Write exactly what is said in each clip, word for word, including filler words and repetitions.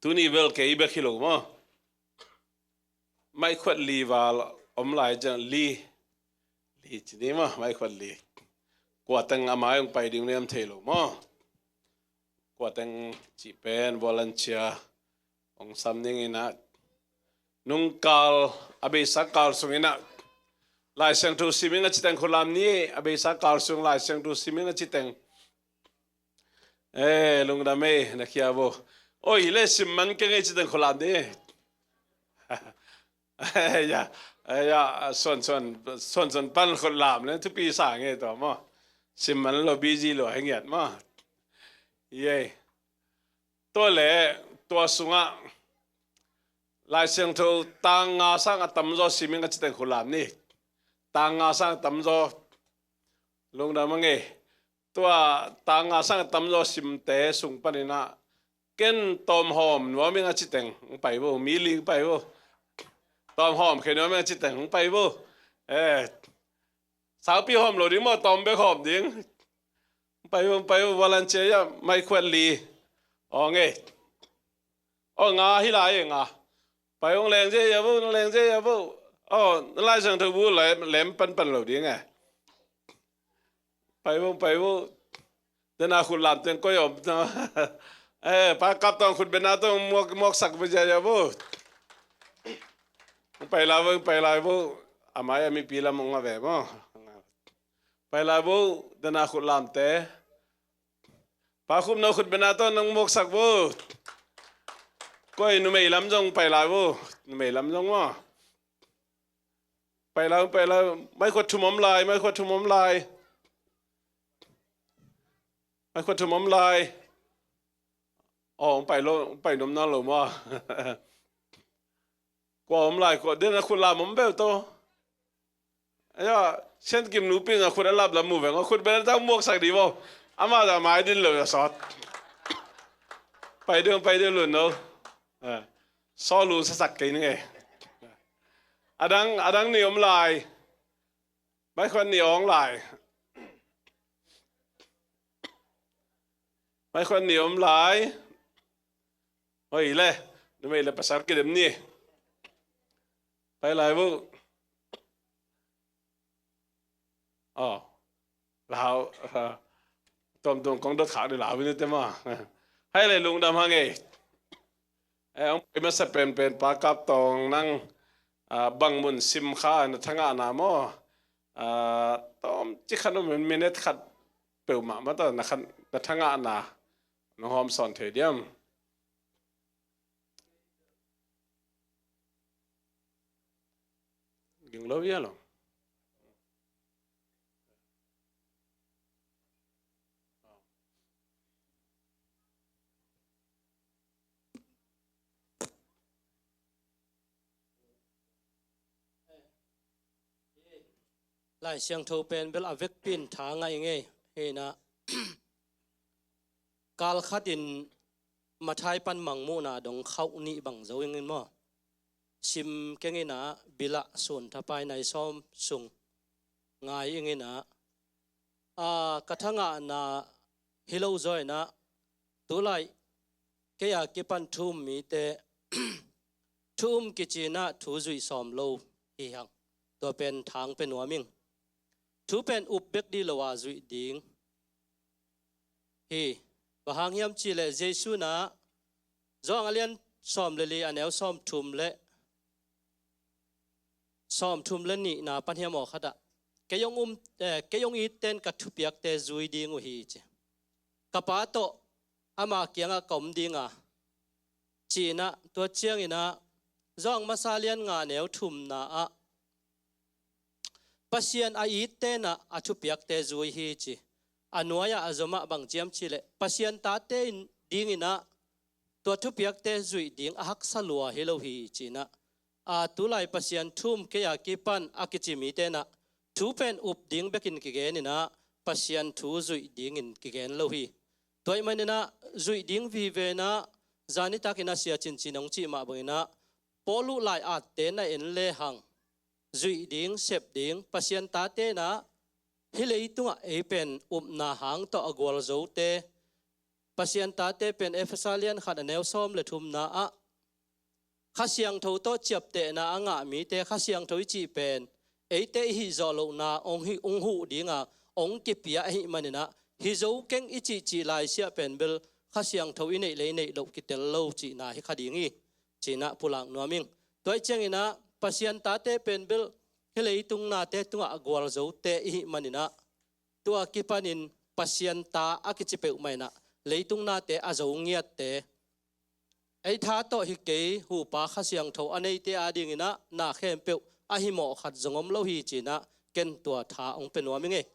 Tuni bel kei bek hi lo maw? Maikhuat li val om lai ciang li. Li ci ni maw, maikhuat li. Kua teng a mai hong pai ding nuam thei lo maw? Kua teng cih pen volunteer hong sam ning in ah, nungkal, a beisa kal sung in ah, Lai Siangtho sim ing a ci teng khut lam ni. A beisa kal sung Lai Siangtho sim ing a ci teng. Eh, lungdam ei, na khia bo. Oi, le sim man keng ei ci teng khut lam ni. Eh, ya, eh, ya, suan, suan, suan, suan pan khut lam le thupi sa ngei tua maw. Sim man lo, busy lo, hei ngiat maw. Yei. Tua le, tua sungah Lai Siangtho tang nga sang a tamzaw sim ing a ci teng khut lam ni. Tang nga sang a tamzaw. Lungdam a ngei. Tua tang nga sang a tamzaw simte sung panin ah, ken tawmhawm nuam ing a ci teng hong pai bo, mi li hong pai bo. Tawmhawm khe nuam ing a ci teng hong pai bo. Eh, saupi hawm lo ding maw, tawm bek hawm ding. Hong pai bo, hong pai bo, volunteer ya, maikhuat li. Aw ngei. Aw, nga hi lai e, nga. Pai hong leng zie ya bo, hong leng zie ya bo. Aw, na Lai Siangtho bu lem, lem panpan lo ding e. Pai bo, pai bo. Dena khut lam teng koi om ta. Eh, Pa Kap Tawng khut bena tawng muak, muak sak bo zie ya bo. Pai lai bo, pai lai bo. A mai a mipi lam ong a ve maw. Pai lai bo, dena khut lam te. Pa Khum No khut bena tawng nong muak sak bo. Koi numei lam zong pai lai bo. Numei lam zong maw. Pai lai, pai lai. Maikhuat thum om lai, maikhuat thum om lai. Maikhuat thum om lai. Aw, hong pai lo, hong pai nuam na lo maw. Kua om lai, kua, dena khut lam om beu to. Aya, Sian Kim Nu Pin a khut a lap lam mu veng, a khut bena tawng muak sak di bo. Ama za mai din lo ya sawt. Pai ding, pai ding lun no. Eh, saw lun sa sak kei ning e. Adang, adang ni om lai. Maikhuat ni om lai. Maikhuat ni om lai. Hoi le, numei le pasal kidem ni. Pai lai bo. Aw. Lau, ah, tuamtuam kong dot khak di lau ni te maw. Hai le lungdam hang ei. Eh, hong pai masa penpen Pa Kap Tawng nang, ah, bang mun sim kha na thangahna maw. Ah, tawm ci khat om in minute khat peuhmah mah ta na khat na thangahna. Nong hawm sawn thei diam. Ging lo ia lo. Lai Siangtho pen bel a vekpi in tha ngai ngei. Hina, kal khatin Mathai pan Mangmuhna dong khauh nih bang zo ing in maw. Sim keng in ah, bilah sun thapai nai sawm sung ngai ing in ah, a, ka thangahna hi lo zaw in ah, tulai kei a kipan thu um mite thu um kici in ah thu zuih sawm lo hi hang. Tua pen thang pe nuam ing. Thu pen up bek di lo a zuih ding hi. Bang hang hiam cih leh Jesu in ah Johan a lian sawm le li, a neu sawm thum le, sawm thum le nihna pan hiam aw khat ah, kei hong um, eh, kei hong it ten ka thupiakte zui ding uh hi ci. Ka Pa tawh ama kiangah ka om ding a, ci in ah, tua ciangin ah Johan masa lian nga neu thumna ah, Pasian a it ten ah a thupiakte zui hi ci. A nuai-ah a zomah bang ciam cih leh, Pasian tate in ding in ah tua thupiakte zuih ding a haksa lua hi lo hi ci in ah, a, tulai Pasian thu um kei a kipan a kici mite in ah thu pen up ding bekin kigen in ah Pasian thu zuih dingin kigen lo hi. Tua ahih manin ah zuih ding vive in ah, zanitak in ah Sia Cin Cin hong cih mah bangin ah, Paul uh lai-atte na en lehang, zuih ding, sep ding, Pasian tate in ah hih leitungah ei pen upna hang tawh a gualzote Pasian tate pen Efesa lian khat a neu sawm le thumna ah Kha Siangtho tawh ciaptehna a ngah mite Kha Siangtho i cih pen eite i hih zawh lohna hong hih, hong huh dinga hong kipia ahih maninah, hi zo keng i cihcih laisiah pen bel Kha Siangtho i neih le i neih loh kitel lo cihna hi kha ding hi, cinah pulak nuam ing. Tua ih cianginah Pasian tate pen bel hih leitung nate tungah a gualzote i hih maninah, tua kipanin Pasian ta a kici peuhmah inah leitung nate a zo ngiatte, ei tha tawh hi kei, huhpa Kha Siangtho a neite adinginah na khempeuh a himawh khat zong om lo hi, cinah ken tua tha hong pia nuam ing ei.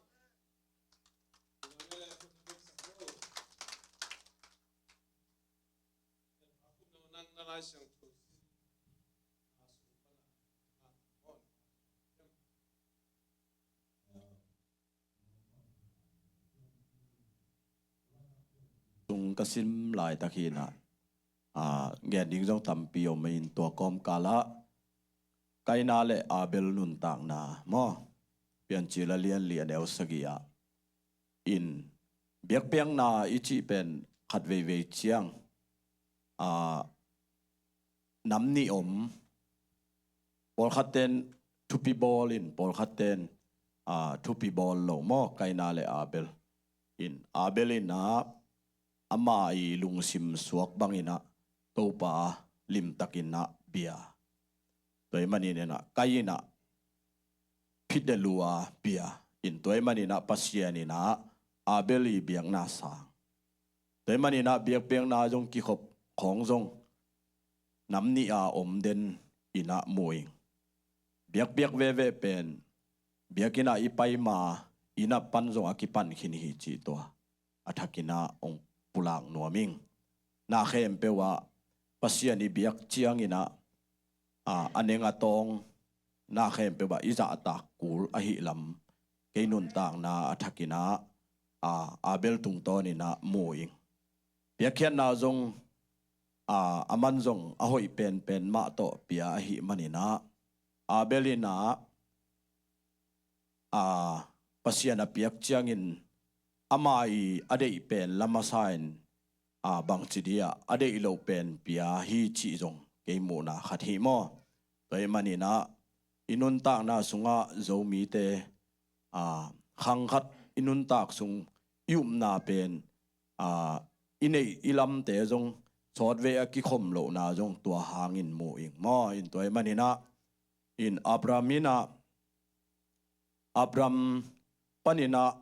Tung ka sim laitak hinah, a, gen ding zong tampi om in, tua kawmkalah Kaina le Abel nuntakna maw, Piancil a lian li a neu sagih ah in biakpiakna i cih pen khat veivei ciang, a, nam nih om. Pawlkhat ten thupi bawl in, pawlkhat ten, a, thupi bawl lo maw. Kaina le Abel in, Abel in ah ama i lungsim suak bangin ah Topa limtakin ah bia. Tua ih manin ah Kaina phite lua bia in, tua ih manin ah Pasian in ah Abel i biakna sang. Tua ih manin ah biakpiakna zong kikhop khawng zong nam nih a om den in ah mu ing. Biakpiak veve pen biakinn ah i pai ma inn ah pan zong a kipan khin hi cih tua a thakin ah hong pulak nuam ing. Na khempeuh ah Pasian i biak ciangin ah, a, a neng a tawng na khempeuh ah i zahtak kul ahih lam kei nuntakna a thakin ah, a, Abel tungtawnin ah mu ing. Piakkhiatna zong, a, a man zong a hoih penpen mah tawh pia ahih manin ah Abel in ah, a, Pasian a piak ciangin ama i a deih pen la masa in, a, bangci dia a deih loh pen pia hi cih zong kei muhna khat hi maw. Tua ih manin ah i nuntakna sungah Zomite, a, khang khat i nuntak sung i upna pen, a, i neih i lamte zong sawtvei a kikhom lohna zong tua hangin mu ing maw. In tua ih manin ah in Abraham in ah Abraham panin ah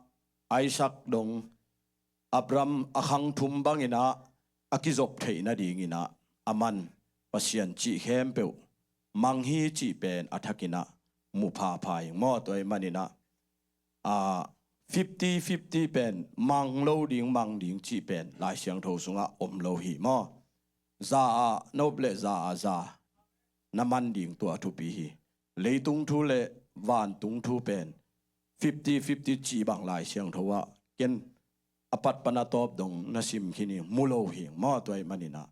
Isaac dong, Abraham a khang thum bangin ah a kizop theih nadingin ah a man Pasian cih khempeuh mang hi cih pen a thakin ah mu phapha ing maw. Tua ih manin ah, a, fifty fifty pen mang lo ding, mang ding cih pen Lai Siangtho sungah om lo hi maw. Za ah na up le za ah za na man ding tua thupi hi. Leitung thu le vantung thu pen fifty fifty cih bang Lai Siangtho ah ken a pat pan a tawp dong na sim khin hi, mu lo hi maw. Tua ih manin ah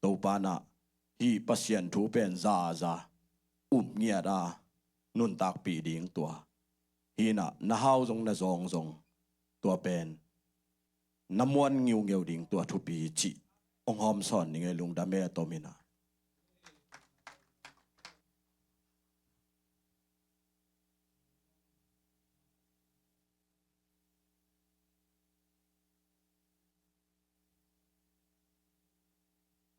Topa in ah hih Pasian thu pen za ah za um ngiat a nuntakpih ding tua hi in ah, na hau zong na zawng zong tua pen na muan ngiungeu ding tua thupi cih hong hawmsawn ning ei. Lungdam e, a tom in ah.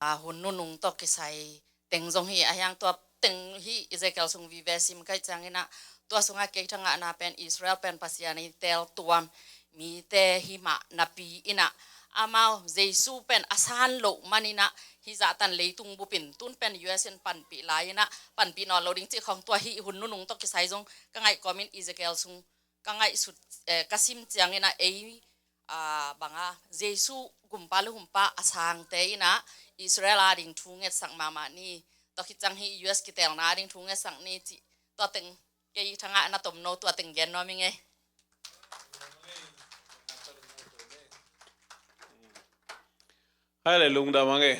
A, hun nunung tawh kisai teng zong hi a, hiang tua teng hi Ezekiel sung vive sim kaih ciangin ah, tua sungah kei thangahna pen Israel pen Pasian i teeltuam mite hi mah napi in ah, amau Jesu pen a san loh manin ah hih zahtan leitung bupin tun pen U S in panpih lai in ah, panpih nawn lo ding cih khawng tua hih hun nunung tawh kisai zong ka ngaih kawmin Ezekiel sung ka ngaihsut, eh, ka sim ciangin ah ei, ah, banga Jesu gumpa le humpa a sangte in ah Israel ading thu ngetsak mahmah ni. Tua khit ciang hih U S kiteelna ading thu ngetsak ni cih tua teng kei thangah na tomno tua teng gen nuam ing ei. Hai le lungdam ang ei.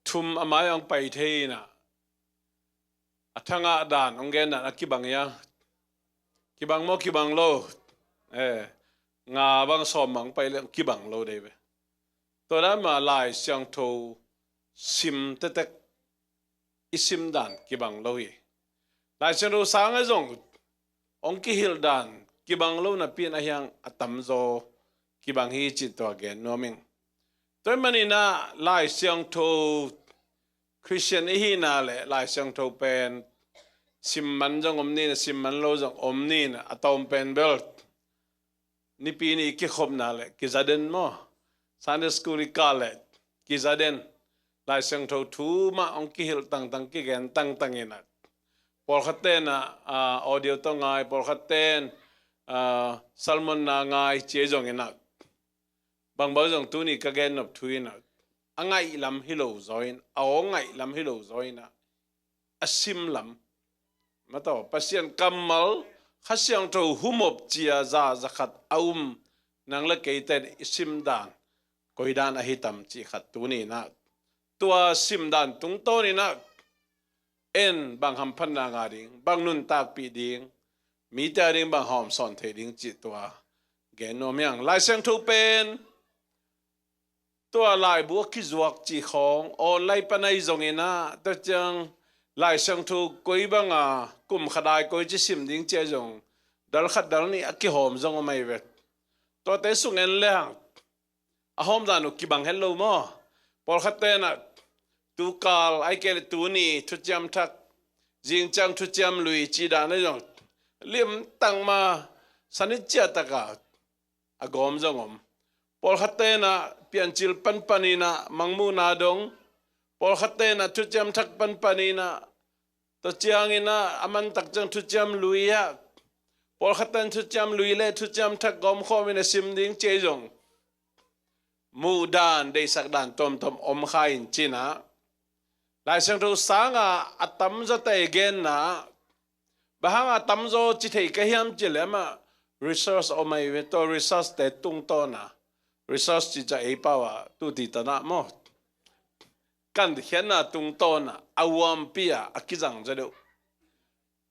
Thum a mai ang pai thei in ah, a thangah dan hong gen dan a kibang ia. Kibang maw, kibang lo? Eh, nga bang sawm bang pai leng kibang lo dei ve. Tua dan mah Lai Siangtho sim tektek i sim dan kibang lo hi. Lai Siangtho sang a zong hong kihilh dan kibang lo napi in a hiang a tamzaw kibang hi cih tua gen nuam ing. Tua ahih manin ah Lai Siangtho Khristian i hihna le Lai Siangtho pen sim man zong om ni in a, sim man lo zong om ni in a, a tawm pen bel Nipi ni i kikhopna le kizaden maw? Sunday school i kah le kizaden. Lai Siangtho thu mah hong kihilh tangtang, kigen tangtang in ah, pawlkhat ten ah, ah, audio tawh ngai, pawlkhat ten, ah, sermon na ngai ci zong in ah, bangbang zong tuni ka gen nop thu in ah, a ngaih lam hi lo zaw in, a aw ngaih lam hi lo zaw in ah, a sim lam, mataw, Pasian kammal, Kha Siangtho humop cia za, za khat a um, nang le kei ten i sim dan koi dan ahi tam cih khat tuni in ah, tua sim dan tungtawn in ah, en bang hamphatna ngah ding, bang nuntakpih ding, mite a ding bang hawmsawn thei ding cih tua gen nuam hi ing. Lai Siangtho pen tua laibu a kizuak cih khawng online pan ahi zong in ah, tua ciang Lai Siangtho koi bang a kum khat ai koi ci sim ding ci ahi zong, dal khat dal nih a kihawm zong om ahi ve. Tuate sung en le hang, a hawm dan uh kibang het lo maw? Pawlkhat ten ah, tu kal ahih kei le tuni thuciam thak, zing ciang thuciam lui cih dan ahi zong, limtang mah, sanit ciah tak a a gawm zong om. Pawlkhat ten ah Piancil panpan in ah Mangmuhna dong, pawlkhat ten ah thuciam thak panpan in ah, tua ciang in ah a man tak ciang thuciam lui ah, pawlkhat ten thuciam lui le thuciam thak gawm khawm in a sim ding ci ahi zong, muh dan, deihsak dan tuamtuam om kha in cin ah, Lai Siangtho sang a a tamzaw te genna, bang hang a tamzaw ci thei ka hiam cih leh amah research om ahi ve. Tua research te tungtawn a, research cih ciang ei pau a tuti tan ah maw, kankhiatna tungtawn a, a uampi a a kizang zaw deuh.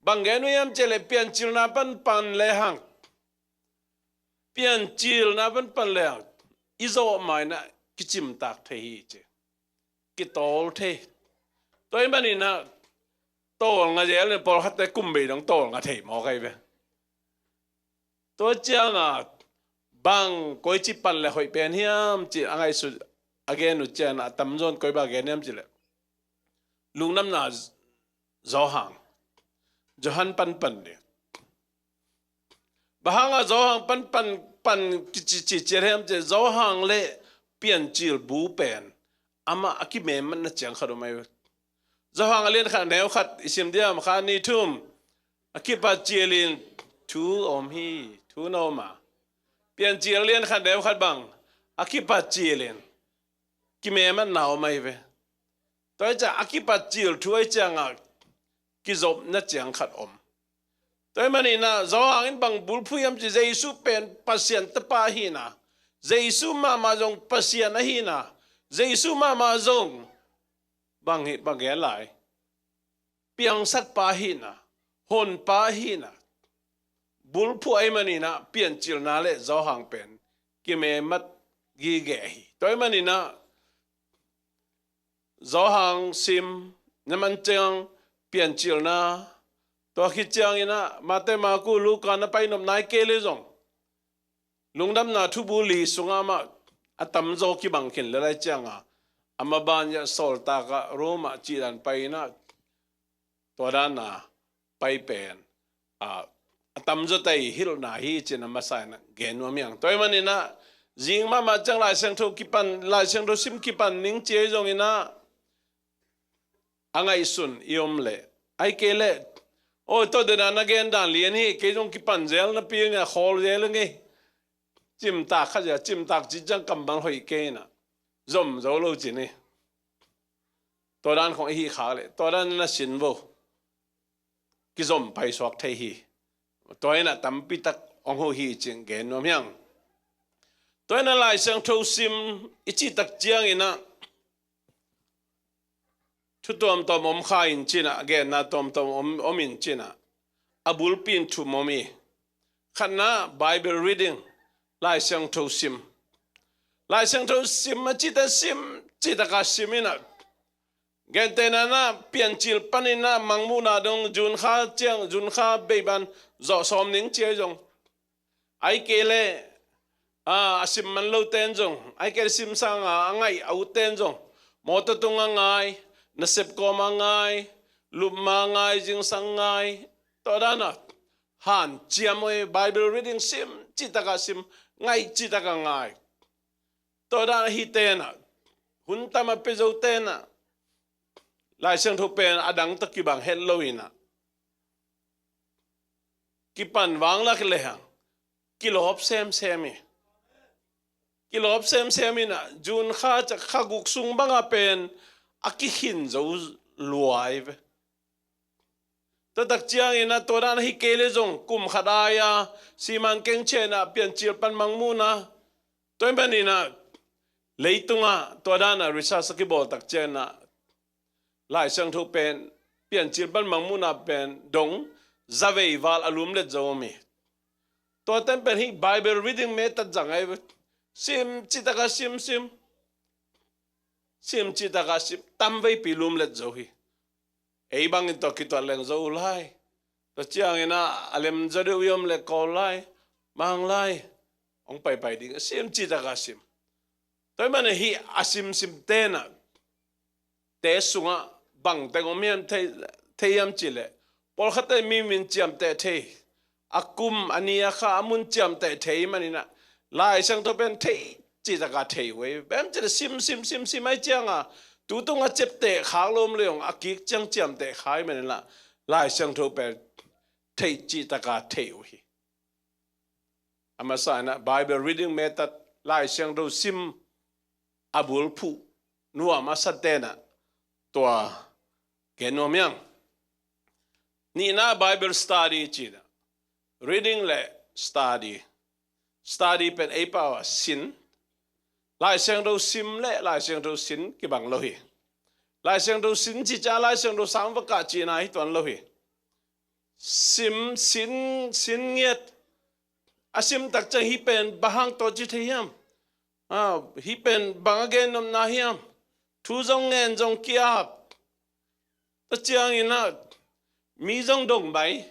Bang gen uh hiam cih leh Piancilna panpan le hang, Piancilna panpan le hang, i zawh ma in ah kicimtak thei hi ci, kitawl thei. Tua ahih manin ah tawlnga zel in, pawlkhatte kum bei dong tawlnga thei mawk ahi ve. Tua ciang a, bang koici pan le hoih pen hiam ci a ngaihsut, a gen uh ciang a, a tamzaw in koi bang gen hiam cih leh, Lungdamna Johan, Johan panpan ding. Bang hang a Johan panpan, pan kici, ci, ci hiam cih leh, Johan le Piancil bu pen amah a kimematna ciang khat om ahi ve. Johan a lian khat neu khat i sim diam, kha nih thum, a kipat cil in thu om hi, thu na om a. Piancil a lian khat neu khat bang, a kipat cil in kimematna om ahi ve. Tua ahih ciang a kipat cil thu ahih ciang a kizopna ciang khat om. Tua ahih manin ah Johan in bang bulphuh hiam cih leh Jesu pen Pasian tapa ahi in ah, Jesu mahmah zong Pasian ahi in ah, Jesu mahmah zong bang hi, bang gen lai, piangsakpa ahi in ah, honpa ahi in ah, bulphuh ahih manin ah Piancilna le Johan pen kimemat gige hi. Tua ahih manin ah Johan sim na man ciang Piancilna, tua khit ciangin ah Mate, Marku, Luka na pai nop nai kei le zong, Lungdamna Thubu li sungah amah a tamzaw kibang khin le lai ciang a, a maban ah sawltak ah Rome ah cih dan pai in ah, tua dan a pai pen, a, a tamzaw te i hilhna hi ci in a masa in ah gen nuam hi ing. Tua ahih manin ah zing mahmah ciang Lai Siangtho kipan, Lai Siangtho sim kipan ning ci ahi zongin ah, a ngaihsun i om leh, ahih kei leh, oi, tua den a na gen dan lian hi, kei zong kipan zel napi in ah khawl zel ing ei, cimtak kha zel, cimtak cih ciang kammal hoih kei in ah, zom zo lo ci ni. Tua dan khong i hih khak leh, tua dan na sin vo, kizom paisuak thei hi. Tua in ah tampi tak hong huh hi ci in gen nuam hi ing. Tua in ah Lai Siangtho sim i cih tak ciangin ah, thu tuamtuam om kha in ci in ah, a genna tuamtuam om, om in ci in ah, a bulpi in thum om hi. Khatna, Bible reading, Lai Siangtho sim. Lai Siangtho sim a cihte sim, cihtakah sim in ah. Gentehna in ah, Piancil panin ah Mangmuhna dong June kha ciang, June kha bei ban zawh sawm ning ci ahi zong, ahih kei leh a, a sim man lote in zong, ahih kei leh sim sanga a ngaih a utte in zong, mawtaw tung a ngai, nasep kawm a ngai, lupma a ngai, zingsang a ngai, tua dan a hanciam uh hi. Bible reading sim, cihtakah sim, ngaih cihtakah ngai. Tua dan a hihte in ah, hun tam a pia zote in ah, Lai Siangtho pen a dang tawh kibang het lo in ah, kipan vanglak lehang kilawp semsem hi. Kilawp semsem in ah, June kha ciang kha guk sung banga pen a kikhin zo lua hi ve. Tua tak ciangin ah, tua dan ahih kei leh zong kum khat a-in ah, siman keng ciang in ah Piancil pan Mangmuhna. Tua ahih manin ah, leitungah tua dan a research a kibawl tak ciangin ah, Lai Siangtho pen, Piancil pan Mangmuhna pen dong zavei val a lumlet zo om hi. Tuate pen hih Bible reading method zang ahi ve. Sim cihtakah sim, sim. Sim cihtakah sim, tamveipi lumlet zo hi. Ei bangin tua kituat leng zo uh lai. Tua ciangin ah a lem zaw deuh i om leh kawl lai, mang lai, hong paipai ding, sim cihtakah sim. Tua ahih manin hih a simsimte in ah, te sungah bang teng om hiam thei, thei hiam cih leh, pawlkhatte mi min ciamteh thei, a kum, a ni, a kha, a mun ciamteh thei ahih manin ah, Lai Siangtho pen thei cihtakah thei uh hi. Bang hiam cih leh sim, sim, sim, sim ahih ciangah, tu tungah ciamteh khak lo om leh zong, a kik ciang ciamteh kha ahih manin ah, Lai Siangtho pen thei cihtakah thei uh hi. A masa in ah, Bible reading method, Lai Siangtho sim a bulphuh nuam a sate in ah, tua gen nuam hi ing. Nihna, Bible study ci in ah, reading le study. Study pen ei pau ah sin. Lai Siangtho sim le Lai Siangtho sin kibang lo hi. Lai Siangtho sin cih ciang Lai Siangtho sang va kah cihna hi tuan lo hi. Sim, sin, sin ngiat. A sim tak ciang hih pen bang hang tawh ci thei hiam? Ah, hih pen bang a gen nopna hiam? Thu zong ngen, zong ki-ap. Tua ciangin ah, mi zong dong mai.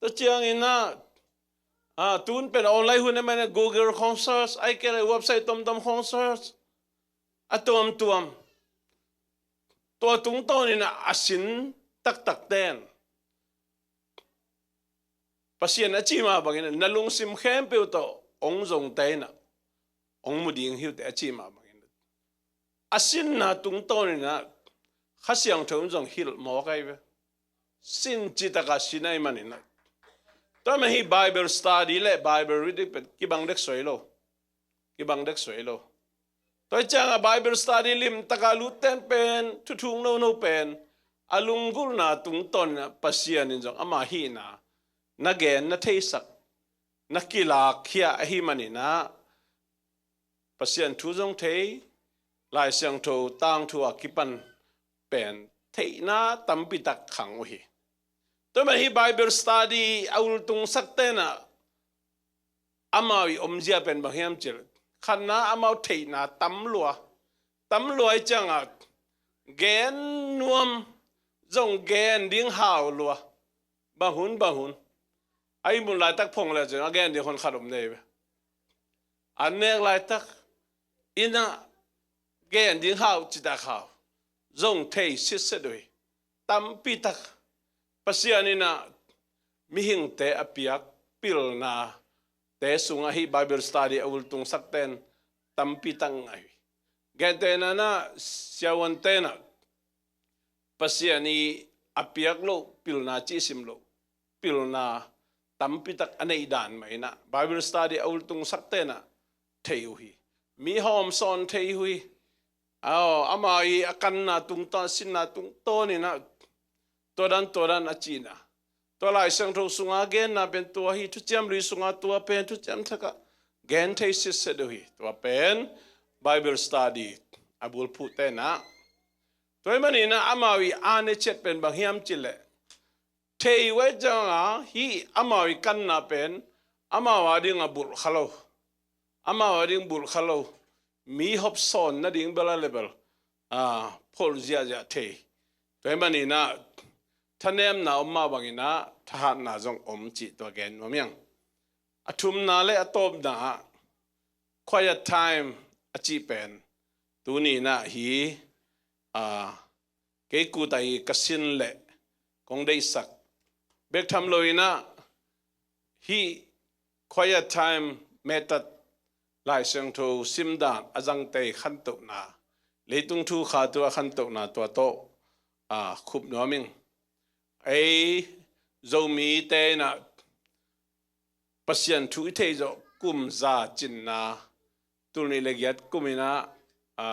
Tua ciangin ah, ah, tun pen online hun ahih manin Google khawng search, ahih kei leh website tuamtuam khawng search. A tuamtuam. Tua tungtawnin ah, a sin taktakte in, Pasian a cih mah bangin, na lungsim khempeuh tawh hong zongte in ah, hong mu ding hi uh teh a cih mah bangin, a sinna tungtawnin ah, Kha Siangtho in zong hilh mawk ahi ve. Sin cihtakah sin ahih manin ah. Tua ahih manin hih Bible study le Bible reading pen kibang dek suai lo. Kibang dek suai lo. Tua ahih ciangah Bible study limtakin a lutte in pen, thuthuk nono pen, a lunggulhna tungtawn in ah Pasian in zong ama hihna na gen, na theisak, na kilakkhia ahih manin ah, Pasian thu zong thei, Lai Siangtho tangthu a kipan pen theihna tampi tak khang uh hi. Tua ahih manin hih Bible study a ultung sakte in ah, amau i omzia pen bang hiam cih leh, khatna, amau theihna tam lua. Tam lua ahih ciangah, gen nuam zong gen ding hau lua. Bang hun, bang hun. A ihmut laitak phong le cin a gen ding honkhat om nei ve. A nek laitak in ah gen ding hau, cihtak hau zong thei sitset uh hi. Tampi tak Pasian in ah mihingte a piak pilnate sungah hih Bible study a ultung sakte in tampi tak ngah uh hi. Gentehna in ah, siavuante in ah Pasian i a piak loh pilna, cih sim loh pilna tampi tak a neih dan mah in ah, Bible study a ultung sakte in ah thei uh hi. Mi hawm sawn thei uh hi. Aw, ama i a kanna tungtawn, sinna tungtawn in ah, tua dan, tua dan a cihna. Tua Lai Siangtho sunga genna pen tua hi, Thuciam Lui sunga tua pen, Thuciam Thak ah gen thei sitset uh hi. Tua pen Bible study a bulphuhte in ah. Tua ahih manin ah amau i a ne ciat pen bang hiam cih leh, thei uh ahih ciangah hih amau i kanna pen amau a dingah bulh kha lo. amau a ding bulh kha lo, mi hopsawn nading bel a le bel, a, pholh ziahziah thei. Tua hi maninah thanemna om mah banginah thahatna zong om cih tua gen nuam hiang. A thumna le a tawpna ah quiet time a cih pen tuninah hi, a, kei kut ahi ka sin le kong deihsak bek tham loinah hih quiet time method Lai Siangtho simdan a zangte khantohna, leitung thu kha thu a khantohna tua tawh, a, khup nuam ing. Ei Zomite inah Pasian thu i theih zawh kum za cinna, tul nih le giat kuminah, a,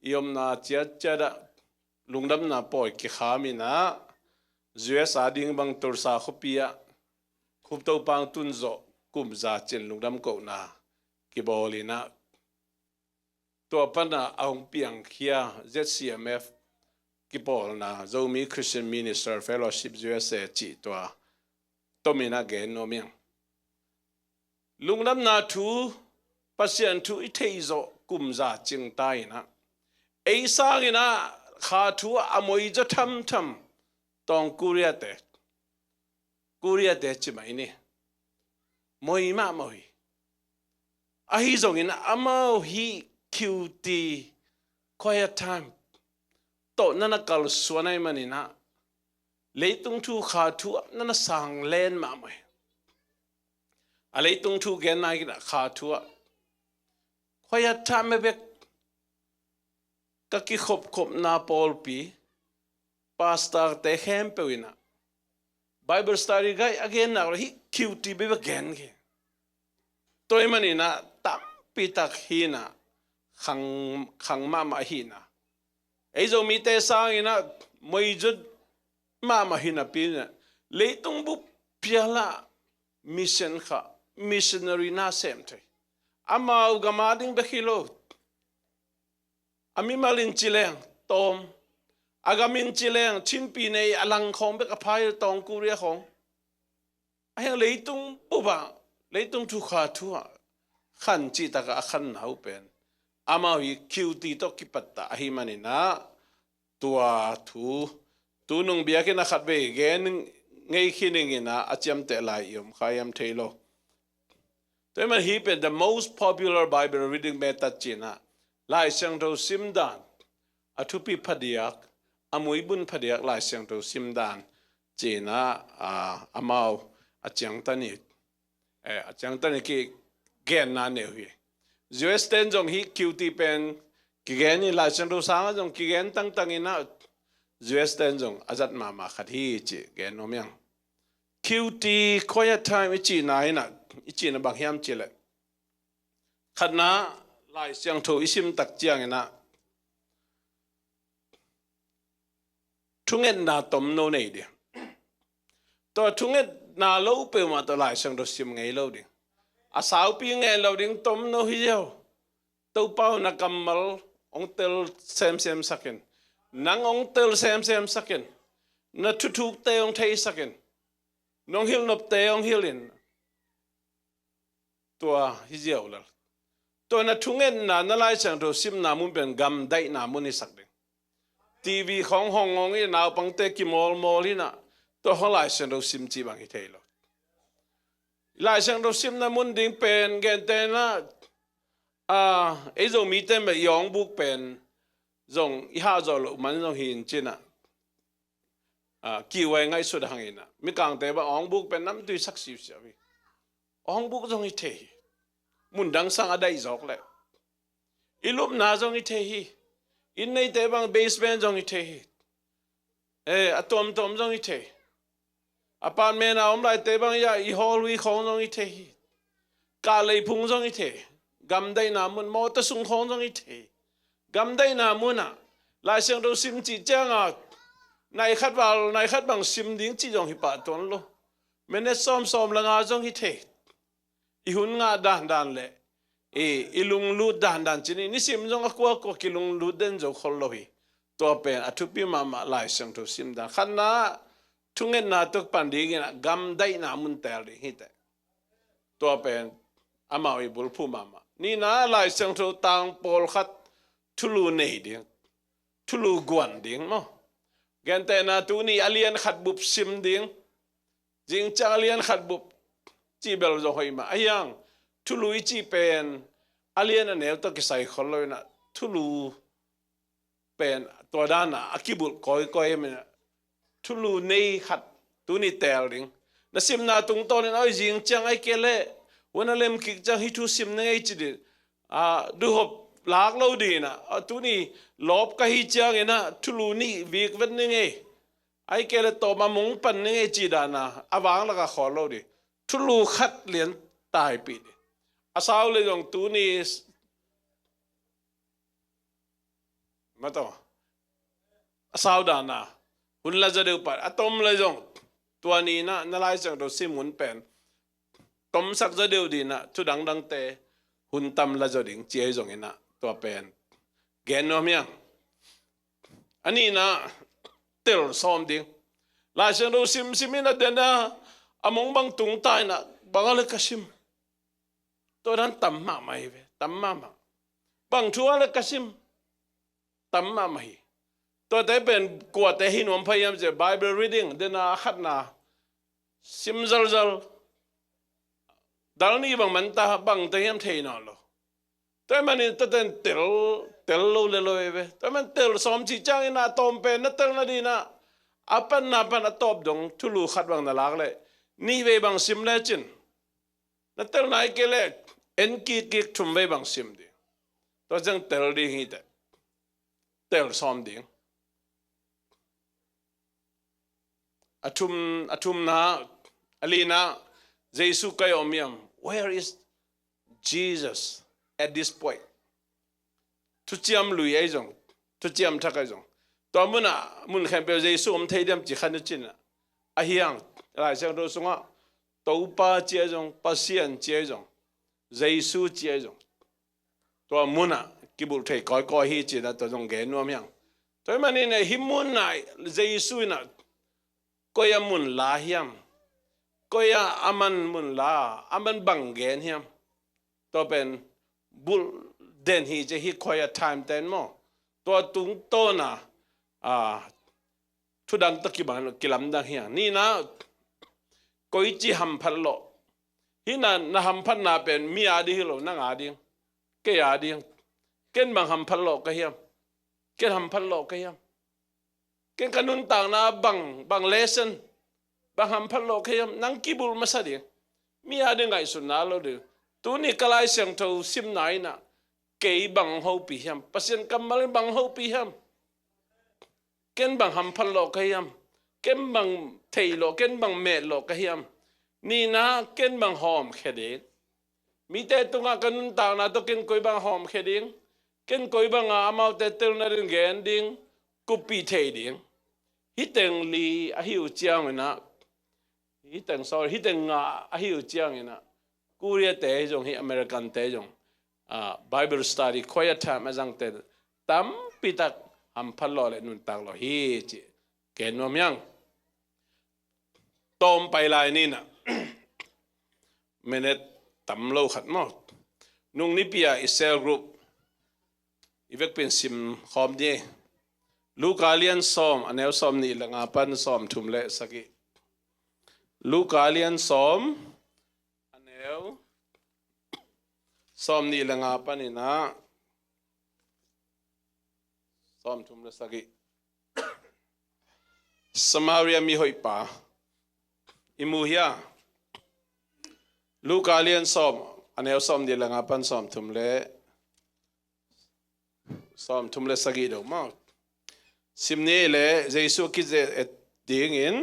i omna ciatciatah lungdamna pawi kikhaminah U S a ding bang Tulsa khuapi ah khup Topa hong tun zawh kum za cin lungdam kohna kibawlinah tua pana a hong piangkhia Z C M F kipawlna Zomi Christian Minister Fellowship U S A cih tua tomin a gen nuam hiang. Lungdamna thu, Pasian thu i theih zawh kum za cing ta inah ei sanginah kha thu ah a moizaw thamtham tawng Korea te, Korea te ci mah i ni. Moi mahmah hi. Ahi zongin amau hih Q T, quiet time tawh na na kalsuan ahih maninah leitung thu kha thu ah na na sang len mahmah hi. A leitung thu genna inah kha thu ah quiet time bek ka kikhopkhopna pawlpi, pastor te khempeuh inah Bible study guide a genna uh hih Q T bek a gen hi. Tua ahih maninah tampitak hinah khang, khang mahmah hinah ei Zomite sanginah moizaw mahmah hinapi inah leitung bup pialah mission kha, missionary na sem thei. Amau gam a ding bek hi lo. A mimal in ci leng tawm, a gam in ci leng Chinpi nei a lang khawng bek a phai tawng Korea khawng. A hiang leitung bup ah, leitung thu kha thu ah khan cihtakah a khanna uh pen amau hi Q T tawh kipattah ahih maninah tua thu tunung biakinn ah khatvei gen ngei khin inginah a ciamteh lai i om kha hiam thei lo. Tua ahih man hih pen the most popular Bible reading method cinah Lai Siangtho simdan, a thupi phadiak, a muibun phadiak Lai Siangtho simdan cinah, a, amau a ciangtan i, eh, a ciangtan i kigenna neu hi. U S ten zong hih Q T pen kigen in Lai Siangtho sangah zong kigen tangtang inah U S ten zong a zat mahmah khat hi cih gen nuam hiang. Q T, quiet time i cihna inah, i cihna bang hiam cihleh khatna Lai Siangtho i simtak cianginah thungetna tomno nei ding. Tua thungetna lo peuhmah tawh Lai Siangtho sim ngei lo ding. A saupi ngen lo ding tomno hi ziau. Topa aw na kammal hong tel semsem sakin, nang hong tel semsem sakin, na thuthukte hong theisakin, nong hilhnopte hong hilhin. Tua hi ziau lel. Tua na thungetna, na Lai Siangtho simna mun pen gamdaihna mun hisak ding. T V khawng hong hong i naupangte kimawlmawl inah tua khawng Lai Siangtho sim cih bang hi thei lo. Lai Siangtho simna mun ding pen gentehna, a, ei Zomite mah i awngbuk pen zong i hahzawh loh man zong hi in cinah, a, kihuai ngaihsut hanginah Mikangte bang awngbuk pen namtui sak siusiau hi. Awngbuk zong hi thei hi. Mundang sang a daih zawk leh i lupna zong hi thei hi. Inn neite bang basement zong hi thei hi. Eh, a tuamtuam zong hi thei. Apartment a om laite bang ya i hallway khawng zong hi thei hi. Kah leiphung zong hi thei. Gamdaihna mun, mawtaw sung khawng zong hi thei. Gamdaihna munah Lai Siangtho sim cih ciangah nai khat val nai khat bang sim ding cih zong hi pah tuan lo. Minute sawmsawm le nga zong hi thei. I hun ngah dandan le i, i lunglut dandan cin i nisim zong a kuakua kilunglut den zo khol lo hi. Tua pen a thupi mahmah Lai Siangtho simdan. Khatna, thungetna tuk pan dingin a gamdaihna mun tel ding hi teh. Tua pen amau i bulphuh mahmah. Nihna Lai Siangtho tang pawlkhat thulu nei ding, thulu guan ding maw. Gentehna tuni a lian khat bup sim ding, zingciang a lian khat bup cih bel zong hoih mah. Ahiang thulu i cih pen a lian a neu tawh kisai khol lo inah, thulu pen tua dana a kibulh kawikawi hi mah inah, thulu nei khat tuni teel ding. Na simna tungtawnin, oi, zingciang ai kei leh, huan a lem kik ciang hih thu sim ning ei ci ding. A, duhop lak lo ding inah, a, tuni lawp ka hi cianginah thulu nih vik vet ning ei. Ai kei leh tawm a mong pan ning ei ci dana a vang laka khawl lo ding. Thulu khat lian taipih ding. A sau leh zong tuni mataw, a sau dana hun la zaw deuh pan, a tom leh zong tua ni inah na Lai Siangtho sim hun pen tomsak zaw deuh ding inah, thu dangdangte hun tam la zaw ding ci ei zong inah, tua pen gen nuam hiang. A nihna tel sawm ding. Lai Siangtho simsim inah, dena a mong bang tung ta inah, bang a leh ka sim. Tua dan tam mahmah hi ve, tam mahmah. Bang thu a leh ka sim, tam mahmah hi. Tuate pen kuate hi nuam phai hiam ci leh, Bible reading, dena a khatna sim zalzal. Dal nih bang man ta, bangte hiam thei nawn lo. Tua ahih manin tuate in tel, tel lo le lo hi ve. Tua ahih manin tel sawm cih ciangin a tawm pen na telna ding inah, a panna pan a tawp dong thulu khat bang na lak leh, nih vei bang sim lecin, na telna hi kei leh en kikkik thum vei bang sim ding. Tua ciang tel ding hi teh. Tel sawm ding. A thum, a thumna, a lina, Jesu koi a om hiam? Where is Jesus at this point? Thuciam lui ahi zong, thuciam thak ahi zong, tua munah, mun khempeuh Jesu om thei diam ci kha ni cin ah, a hiang, Lai Siangtho sungah Topa ci ahi zong, Pasian ci ahi zong, Jesu ci ahi zong, tua munah kibulh thei kawikawi hi cin ah tua zong gen nuam hiang. Tua ahih manin hih munah Jesu in ah koi a mun la hiam? Koi a aman mun la, aman bang gen hiam? Tua pen bulh den hi ci, hih quiet time ten maw. Tua tungtawn a, a, thudang tawh kibang, kilamdang hiang. Nihna, koici hamphat lawh. Hih na, na hamphatna pen mi a ding hi lo, nang a ding, kei a ding. Ken bang hamphat lawh ka hiam? Ken hamphat lawh ka hiam? Ken ka nuntakna bang, bang lesson, bang hamphat lawh ka hiam? Nang kibulh masa ding. Mi a ding ngaihsutna lo ding. Tuni ka Lai Siangtho simna in ah kei bang hong hopih hiam? Pasian kammal in bang hong hopih hiam? Ken bang hamphat lawh ka hiam? Ken bang theih lawh, ken bang met lawh ka hiam? Nihna, ken bang hawmkhia ding? Mite tungah ka nuntakna tawh ken koi bang hawmkhia ding? Ken koi banga amaute telna ding, gen ding, kuppih thei ding? Hih teng li ahi uh ciangin ah, hih teng, sorry, hih teng nga ahi uh ciangin ah, Korea te hi zong, hih American te hi zong, ah, Bible study, quiet time a zangte tampitak hamphat lawh le nuntak lawh hi cih gen nuam hiang. Tawm pai lai ni in ah, minute tam lo khat maw. Nung nipi a i cell group i vekpi in sim khawm ni. Luka lian sawm, a neu sawm nih le nga pan sawm thum le sagih. Luka lian sawm, a neu sawm nih le nga pan in ah sawm thum le sagih. Samaria mi hoih pa i mu hia? Luka lian sawm, a neu sawm nih le nga pan sawm thum le, sawm thum le sagih deuh maw. Sim ni le, Jesu a kize-et dingin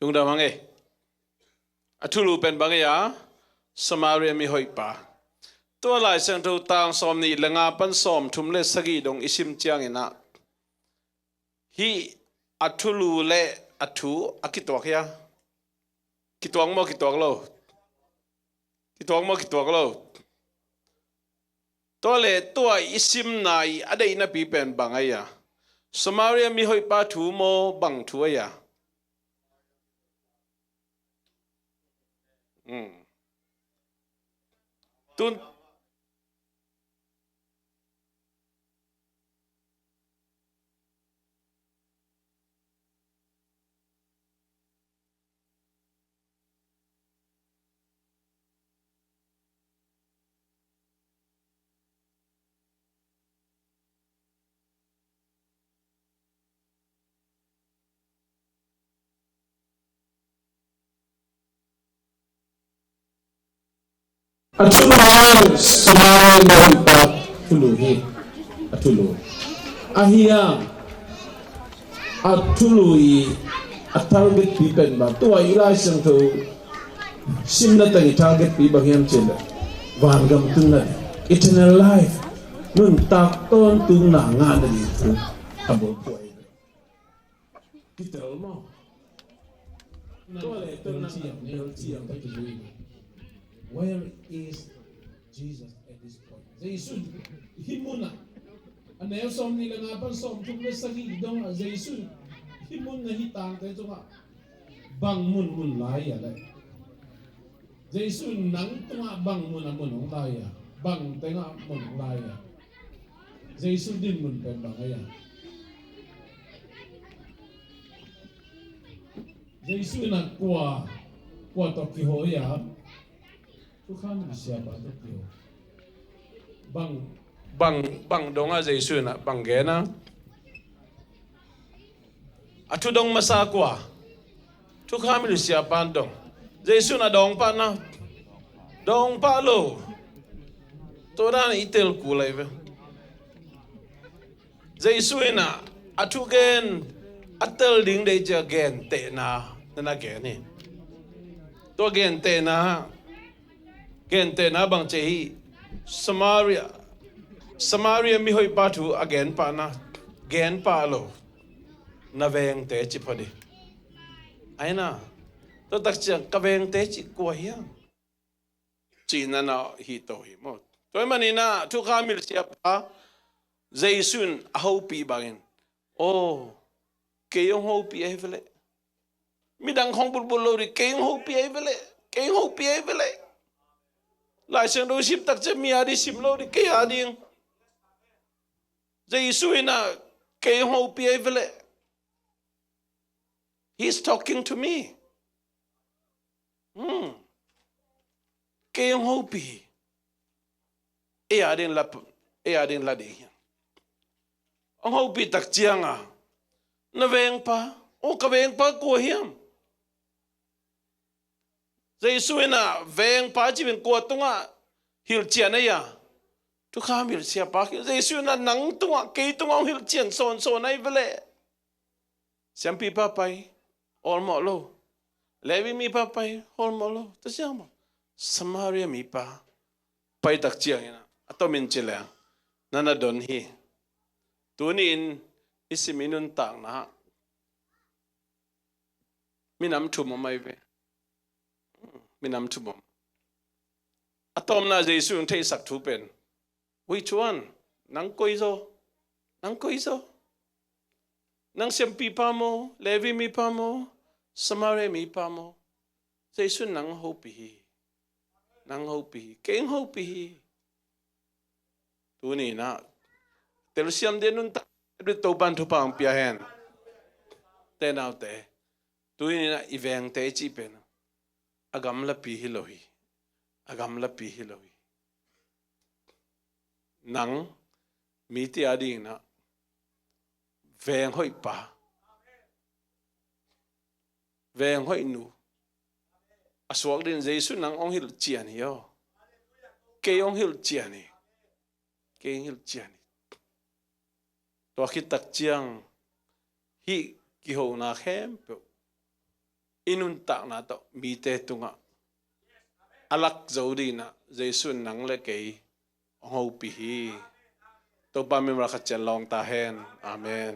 Lungdam hang ei. A thulu pen bang ei a, Samaria mihoihpa. Tua Lai Siangtho tang sawm nih le nga pan sawm thum le sagih dong i sim ciangin ah, hih a thulu le a thu a kituak hia? Kituak maw, kituak lo? Kituak maw, kituak lo? Tua le tua i simna i a deihnapi pen bang ei a? Samaria mihoihpa thu maw, bang thu ei a? Hmm. Tun A thulu Samaria mihoihpa thulu hi. A thulu. Ahi a, a thulu i a targetpi pen bang, tua i Lai Siangtho simna teng i targetpi bang hiam cih leh, vangam tunna ding, eternal life, nuntak tawntungna ngahna ding thu a bawl pua hi. Kitel maw? Tua le tua na bel ciang ka kizui. Where is Jesus at this point? Jesu hih munah, a neu sawm nih le nga pan sawm thum le sagih dongah Jesu hih mun na hih tangte tungah bang mun mun lai a le? Jesu in nang tungah bang mun a mun hong lai a, bang tengah mun hong lai a? Jesu din mun pen bang ei a? Jesu in a kua, kua tawh kiho ei a? Thukham siapa tawh kiho. Bang, bang, bang dongah Jesu in a bang gen a? A thu dong masa kua? Thukham siapa dong. Jesu in a dawng pah na? Dawng pah lo. Tua dan i tel kul lai ve. Jesu in a, a thugen a tel ding deih ciang gentehna na na gen hi. Tua gentehna, gentehna bang ci hi? Samaria, Samaria mihoihpa thu a gen pah na? Gen pah lo. Na vengte ci phot hi. Aina, tua tak ciang ka vengte cih kua hiam? Cihna na hi to hi maw. Tua ahih manin a Thukham siapa Jesu in a hopih bangin, aw, kei hong hopih ahi veleh. Midang khong bulbul lo ding, kei hong hopih ahi veleh. Kei hong hopih ahi veleh. Lai Siangtho sim tak ciang mi a ding sim lo ding, kei a ding. Jesu in a kei hong hopih ahi veleh. He's talking to me. Hmm. Kei hong hopih hi. Ei a ding la, ei a ding la ding hiam? Hong hopih tak ciang a, na vengpa, aw, ka vengpa kua hiam? Jesu in a vengpa ci-in kua tungah hilhcian ei a? Thukham siapa. Jesu in a nang tungah, kei tungah hong hilhcian sawnsawn ahi veleh. Siampipa pai, awlmawh lo. Levi mipa pai, awlmawh lo. Tua ciang maw, Samaria mipa pai tak ciangin a, a tomin ci leng, na na don hi. Tuni-in i sim i nuntakna ah minam thum om ahi ve. Minam thum om. A tawpna Jesu in theihsak thu pen, which one? Nang koi zaw? Nang koi zaw? Nang siampipa maw, Levi mipa maw, Samaria mipa maw? Jesu in nang hopih hi. Nang hopih hi. Kei hong hopih hi. Tuni-in a, telsiam ding nuntak, Topa'n thupha hong pia hen. Te naute, tuni-in a i vengte i cih pen a gamlapi hi lo hi. A gamlapi hi lo hi. Nang mite a dingin a veng hoihpa, veng hoihnu a suak dingin Jesu in nang hong hilhcian hi aw. Kei hong hilhcian hi. Kei hong hilhcian hi. Tua khit tak ciang hih kihona khempeuh i nuntakna tawh mite tungah a lak zo dinah Jesu in nang le kei hong hopih hi. Topa min a khat ciat lawng ta hen. Amen.